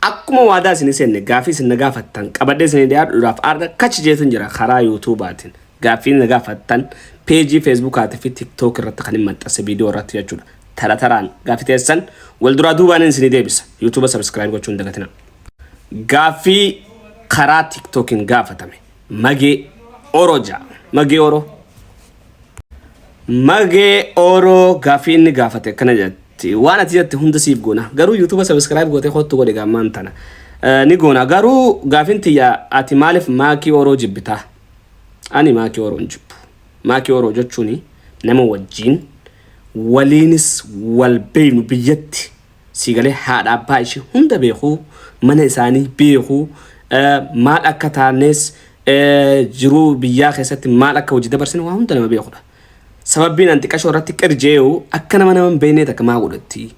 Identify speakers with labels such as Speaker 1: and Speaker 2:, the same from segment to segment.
Speaker 1: Akkuma waadaa isin seenne, gaaffii isin na gaafattan qabadhee isin dhiyaadhuudhaaf har'a kachi jeetan jira. Karaa YouTubeaatiin gaaffii na gaafattan peejii Facebookaatii fi TikTok irratti kan hin maxxanse viidiyoo irratti jechuudha. Tara taraan gaaffii teessan wal duraa duubaan isinii deebisa. YouTube subscribe gochuun dagatina. Gaaffii karaa TikTokiin gaafatame Magee Oro ja'a. Magee Oro. Magee Oro gaaffii inni gaafate akkana jetti. Waan ati jette hunda siif goona. Garuu YouTube subscribe gootee kottu godhe gaammaan tana. Ni goona. Garuu gaaffiin tiyya, ati maaliif Maakii Oro jibbitaa? Ani Maakii Oro hin jibbu. Maakii Oro jechuun nama wajjiin waliinis wal beeynu, biyyatti siigalee haadha abbaa ishee hunda beekuu, mana isaanii beekuu, maal akka taanes, jiruu biyyaa keessatti maal akka hojii dabarsine waa hunda nama beekudha. Sababbiin an xiqqashoo irratti qirjee'u akka nama nama hin beeknee takka maa godhatti?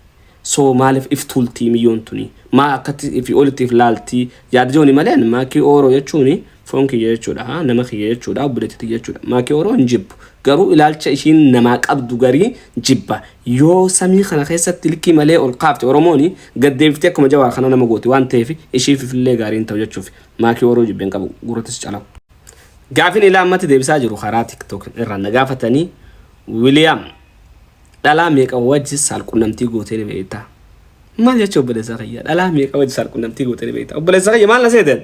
Speaker 1: So maaliif if tuultii miyyoon tuni? Maa akkatti ifi olitti if laaltii? Yaada jooni malee ani Maakii Ooroo jechuun foon kiyya jechuudha. Nama kiyya jechuudha. Obboleettii tiyya jechuudha. Maakii Ooroo hin jibbu. Garuu ilaalcha ishiin namaa qabdu garii jibba. Yoo samii kana keessatti likkii malee ol kaafte, Oromoon gad deebiftee akkuma Jawaar kana nama gooti waan ta'eef ishiif illee gaarii hin ta'u jechuuf. Maakii Ooroo jibbeen qabu gurrattis calawu. Gaafin ilaa ammatti deebisaa jiru karaa TikTok irraa na gaafatanii, Wiiliyaam, dhalaa meeqa wajji saalqunnamtii gootee ni beektaa? Maal jechuu, obboleessa kiyya? Dhalaa meeqa wajji saalqunnamtii gootee ni beektaa? Obboleessa kiyya, maal na seeten?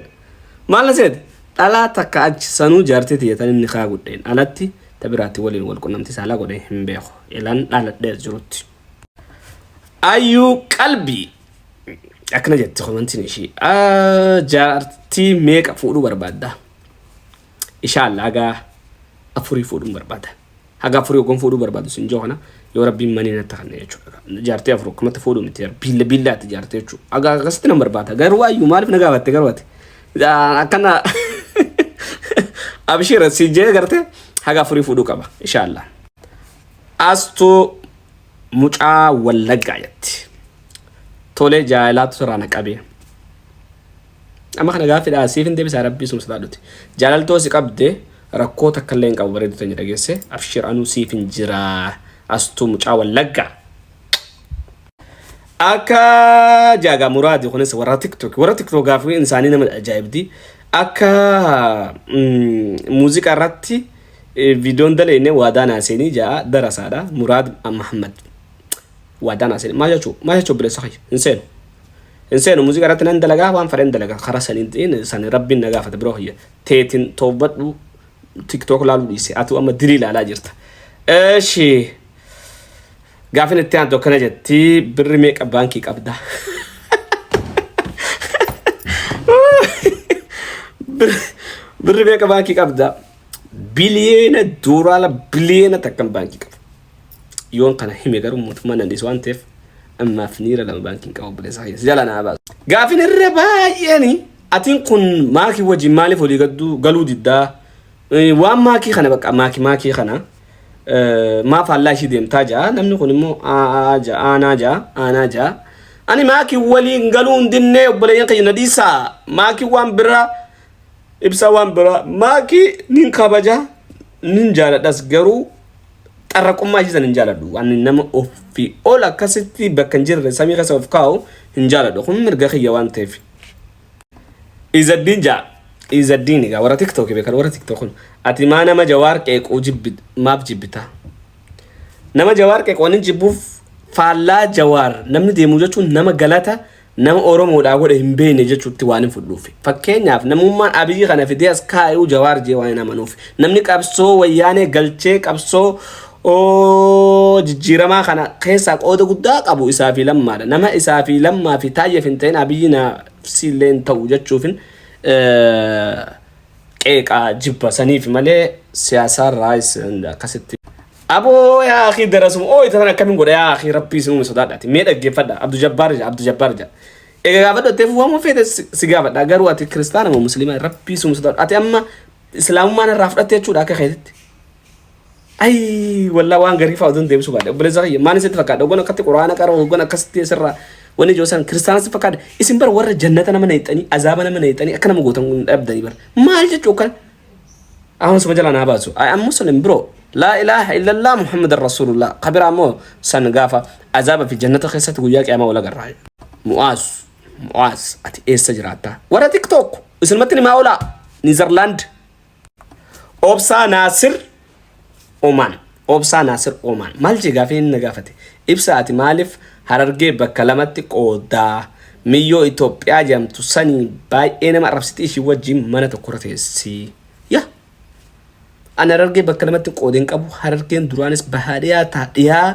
Speaker 1: Maal na seete? Dhalaa takka achi sanuu jaartii tiyya tan inni kaa gudheen alatti ta biraatti waliin wal qunnamtii saalaa godhee hin beeku. Ilaan dhaladhee as jirutti. Ayyuu qalbii akkana jetti komantiin ishii. Jaartii meeqa fuudhuu barbaadda? Inshallah haga afurii fuudhuun barbaada. Haga afurii hoggan fuudhuu barbaadu sin joo kana yoo Rabbiin manii natti kanne jechuudha. Jaartii afur akkumatti fuudhuu miti, billa billaatti jaartii jechuudha. Haga akkasitti nan barbaada. Garuu ayyuu maaliif na gaafatte garuu ati? Akkana abshira si jee garte haga afurii fuudhuu qaba inshallah. Astuu mucaa Wallaggaa jetti. Tolee, jaalalaatu sirraa na qabee. Amma kana gaaffiidha siif hin deebisaa, Rabbii suma sodaadhuti. Jaalaltoo si qabde rakkoo takka illee hin qabu, bareedu teenya dhageesse, abshir, anuu siif hin jira, Astuu mucaa Wallaggaa. Akka jaagaa muraadi kunis warra TikTok, warra TikTok gaaffiin isaanii nama ajaa'ibdi. Akka muuziqaa irratti viidiyoon daleenne waadaa naa seenii ja'a darasaadha Muraad Mahammad. Waadaa naa seenii maal jechuu, maal jechuu, obboleessa kiyya? Hin seenu. Hin seenu. Muuziqaa irratti nan dalagaa, waan fedhan dalagaa karaa saniin san Rabbiin na gaafata. Biroo kiyya teetin toobadhu, TikTok laaluu dhiise, atu amma dilii ilaalaa jirta. Eshi, gaafin itti aantu akkana jetti: birri meeqa baankii qabda? Birri meeqa baankii qabda? Biliyeena doolaara 1 biliyoona baankii qaba. Yoon kana hime garuu mootummaan nan dhiisu waan ta'eef ammaaf niira lama baankiin qaba, obboleessa kiyya. Jala naa baasu. Gaafin irra baay'een, atiin kun maakii wajjin maaliif walii gadduu galuu diddaa? Waan maakii kana bakka maakii maakii kana maaf faallaa ishii deemtaa ja'a. Namni kun immoo aa ja'a, aanaa ja'a, aanaa ja'a. Ani maakii waliin galuu hin dinnee, obboleeyyan kiyya, na dhiisaa. Maakii waan biraa ibsa, waan biraa. Maakii nin kabaja, nin jaaladhas, garuu xarraqummaa ishii san hin jaaladhu. Ani nama ofii ol akkasitti bakka hin jirre samii keessa of kaa'u hin jaaladhu. Kun mirga kiyya waan ta'eef. Izaddiin ja'a. Izaddiin egaa warra TikTok beekan, warra TikTok kun. Ati maa nama Jawaar qeequu jibbi, maaf jibbita? Nama Jawaar qeequ waan hin jibbuuf, faallaa Jawaar namni deemu jechuun nama galata nama Oromoodhaa godhe hin beekne jechuutti waan hin fudhuuf. Fakkeenyaaf, namummaan Abiyyi kana fidee as kaa'uu Jawaar jee waan hin amanuuf. Namni qabsoo wayyaanee galchee qabsoo jijjiiramaa kana keessaa qooda guddaa qabu isaa fi Lammaadha. Nama isaa fi Lammaa fi Taayyeef hin ta'in Abiyyi na siillee hin ta'u jechuufin qeeqaa jibba saniif malee siyaasaarraa akkasitti. Aboo yaa akii, darasuma oo ita sana akkamiin godha? Yaa akii, Rabbii isin uume sodaadhaati. Mee dhaggeeffadha. Abdu Jabbaar jedha, Abdu Jabbaar jedha. Egaa gaafadhu atteef waan feete si gaafadha. Garuu ati kiristaana moo musliima? Rabbii isin uume sodaadha. Ati amma islaamummaan irraa fudhatte jechuudha akka keetitti. Ayii, wallaa waan garii fa'aa oduun deebisuu baadhe. Obboleessa kiyya, maal isitti fakkaata? Hoggan akkatti quraana qara, hoggan akkasitti asirraa wanni ijoo san kiristaana si fakkaata. Isin bara warra jannata nama naqxanii, azaaba nama naqxanii akka nama gootan kun dhabdanii bara. Maal jechuu akkana? Ahun suma jalaa naa baasu. I am Muslim, bro. Laa ilaaha illallah Muhammadan Rasulullah. Kabira ammoo san gaafa azaaba fi jannata keessatti guyyaa qiyaamaa wal agarraa. Mu'aaz. Mu'aaz, ati eessa jiraattaa? Warra TikTok isinumatti himaa oolaa. Niizerlaand. Obsaa Naasir Omaan. Obsaa Naasir Omaan. Maal jee gaafii inni na gaafate? Ibsa, ati maaliif Harargee bakka lamatti qooddaa? Miyyoo Itoophiyaa jedhamtu sanii baay'ee nama arrabsiti, ishii wajjin mana tokkorra teessi. Yaa! Ani Harargee bakka lamatti qoodeen qabu. Harargeen duraanis bahaa dhiyaa ta'a, dhiyaa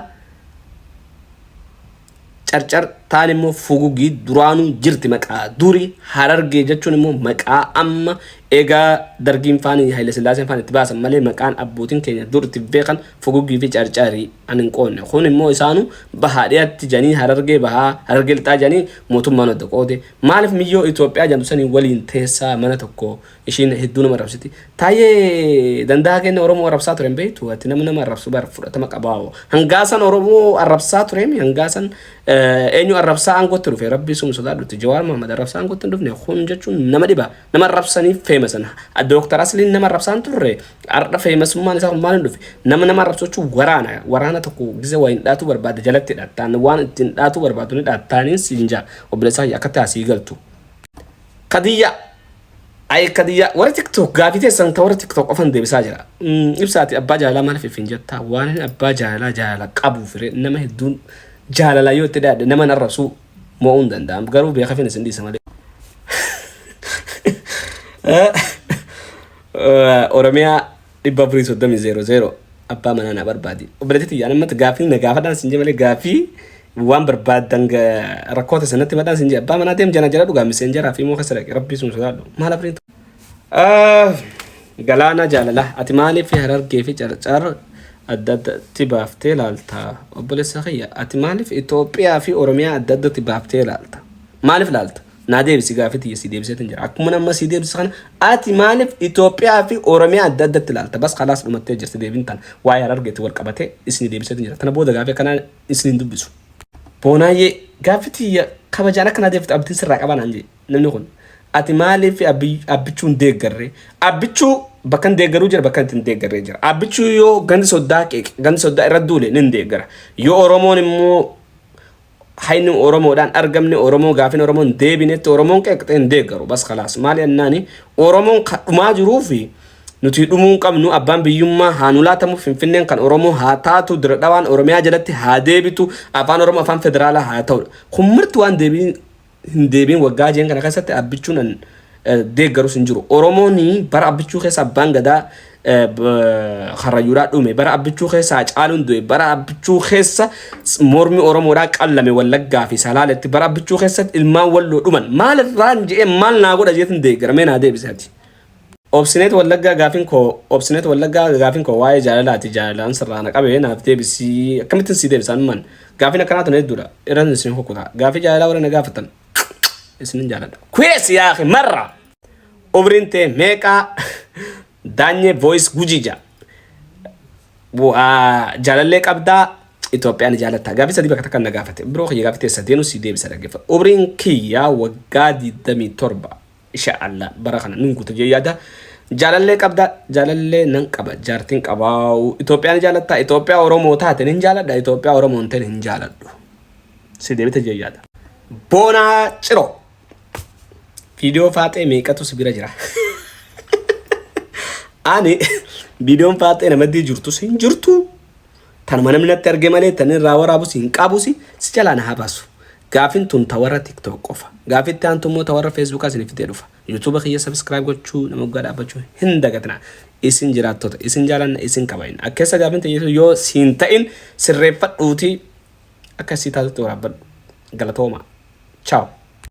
Speaker 1: Carcar taan immoo Fugugii duraanuu jirti. Maqaa duri Harargee jechuun immoo maqaa amma egaa Dargiin faanii Haile Sillaaseen faan itti baasan malee, maqaan abbootiin keenya dur itti beekan Fugugii fi Carcarii. Ani hin qoodne. Kun immoo isaanu bahaa dhiyatti janii Harargee bahaa, Harargee lixaa janii mootummaan adda qoode. Maaliif miyyoo Itoophiyaa jedhamtu sanii waliin teessaa mana tokko? Ishiin hedduu nama arrabsiti. Taayyee Danda'a keenya Oromoo arrabsaa ture hin beektu. Ati nama nama arrabsu bar fudhatama qabaa. Hangaasan Oromoo arrabsaa tureemi, hangaasan eenyu arrabsaa aangootti dhufe? Rabbii sum sodaadhutti, Jawaar Mohaammed arrabsaa aangootti hin dhufne. Kun jechuun nama dhiba. Nama arrabsaniif feemasan. Dooktar Asliin nama arrabsaan turre. Har'a feemasummaan isaa kun maal hin dhufe? Nama nama arrabsu jechuun waraana. Waraana tokko gise waa hin dhaatuu barbaadde jalatti hidhattaan, waan ittiin dhaatuu barbaadu ni dhaattaaniin siin jaa. Obboleessaa akka taasii galtu. Kadiyyaa. Ayi Kadiyyaa, warra TikTok gaafii teessan ta warra TikTok qofan deebisaa jira. Ibsaati abbaa jaalalaa maaliif ifin jettaa? Waan inni abbaa jaalalaa jaalala qabuuf firee nama hedduun jaalalaa yoo itti dhiyaadhe nama narrabsuu mo'uu hin danda'amu. Garuu beekafin isin dhiisa malee. Oromiyaa 430 00, abbaa manaa na barbaadi. Obboleettii tiyya, namatti gaaffii na gaafadhaan sin jee malee, gaaffii waan barbaaddan rakkoota sanatti madhaan sin jee. Abbaa manaa deem jana jala dhugaa miseenjaraa fi immoo keessa dhaqe. Rabbii sun sodaadhu. Maal afriin? Galaana jaalala, ati maaliif Harargee fi Carcar adda addatti baaftee laalta? Obboleessa kiyya, ati maaliif Itoophiyaa fi Oromiyaa adda addatti baaftee laalta? Maaliif laalta? Naa deebisi gaafii tiyya, si deebiseetin jira. Akkuma nama si deebise kana, ati maaliif Itoophiyaa fi Oromiyaa adda addatti ilaalta? Bas khalaas, dhumattee jirti deebiin tana. Waa'ee Harargeetti wal qabatee isin deebiseetin jira. Tana booda gaafii akkanaa isin hin dubbisu. Boonaayyee, gaafii tiyya kabajaan akka naa deebiftu abdiin sirraa qabaa naan jedhe namni kun. Ati maaliif Abbichuu hin deeggarre? Abbichuu bakka hin deeggaruu jira, bakka hin deeggarree jira. Abbichuu yoo gandi soddaa qeeqe, gandi soddaa irra duule ni deeggara. Yoo Oromoon immoo hayni Oromoodhaan argamne, Oromoo gaafin Oromoon deebinetti Oromoon qeeqxee hin deeggaru. Bas khalaas. Maali annaani Oromoon kan dhumaa jiruu fi nuti dhumuu hin qabnu. Abbaan biyyummaa haa nu laatamu, Finfinneen kan Oromoo haa taatu, Dira Dhawaan Oromiyaa jalatti haa deebitu, afaan Oromoo afaan federaalaa haa ta'udha. Kun marti waan deebiin hin deebiin waggaa jeen kana keessatti Abbichuun an deeggarus hin jiru. Oromoon bara Abbichuu keessa abbaan gadaa Karrayyuudhaa dhume. Bara Abbichuu keessa Hacaaluun du'e. Bara Abbichuu keessa mormi Oromoodhaa qallame Wallaggaa fi Salaaletti. Bara Abbichuu keessatti ilmaan Walloo dhuman. Maal irraan je'ee, maal naa godha jeetin deeggaramee? Naa deebise ati. Obsineet Wallaggaa gaafin koo, Obsineet Wallaggaa gaafin koo waa'ee jaalalaati. Jaalalaan sirraa na qabee, naaf deebisii. Akkamittiin sii deebisaan man? Gaafin akkanaa tun hedduudha. Irra isin kukkuta. Gaafii jaalalaa warra na gaafatan isinin jaaladha. Kuwees yaa akhi marra. Umriin tee meeqaa? Daanyee Voice Gujija. Bu'aa jaalallee qabdaa? Itoophiyaa ni jaalatta? Gaafii sadii bakka takka na gaafate. Biroo kiyya, gaafii tee sadeenuu sii deebisa, dhaggeeffa. Umriin kiyya waggaa 27, insha Allah bara kana nun guuta jee yaada. Jaalallee qabdaa? Jaalallee nan qaba, jaartiin qabaa. Itoophiyaa ni jaalatta? Itoophiyaa Oromoo taate nin jaaladha. Itoophiyaa Oromoo hin ta'in hin jaaladhu. Si deebite jee yaada. Boonaa Ciroo. Viidiyoo Faaxee meeqatu si bira jira? Ani viidiyoon Faaxee namaddii jirtus hin jirtu. Tanuma namni natti arge malee tan irraa waraabus hin qabus, si jalaa na haa baasu. Gaafin tun ta warra TikTok qofa. Gaafitti aantu immoo ta warra Facebookaa isin fidee dhufa. YouTube kiyya subscribe gochuu, nama guddaa dhaabbachuu hin dagatina. Isin jiraattota, isin jaalanna, isin kabajna. Akkeessa gaafin tiyya yoo siin ta'in sirreeffadhuutii akka isii taatutti waraabbadhu. Galatooma. Ciao.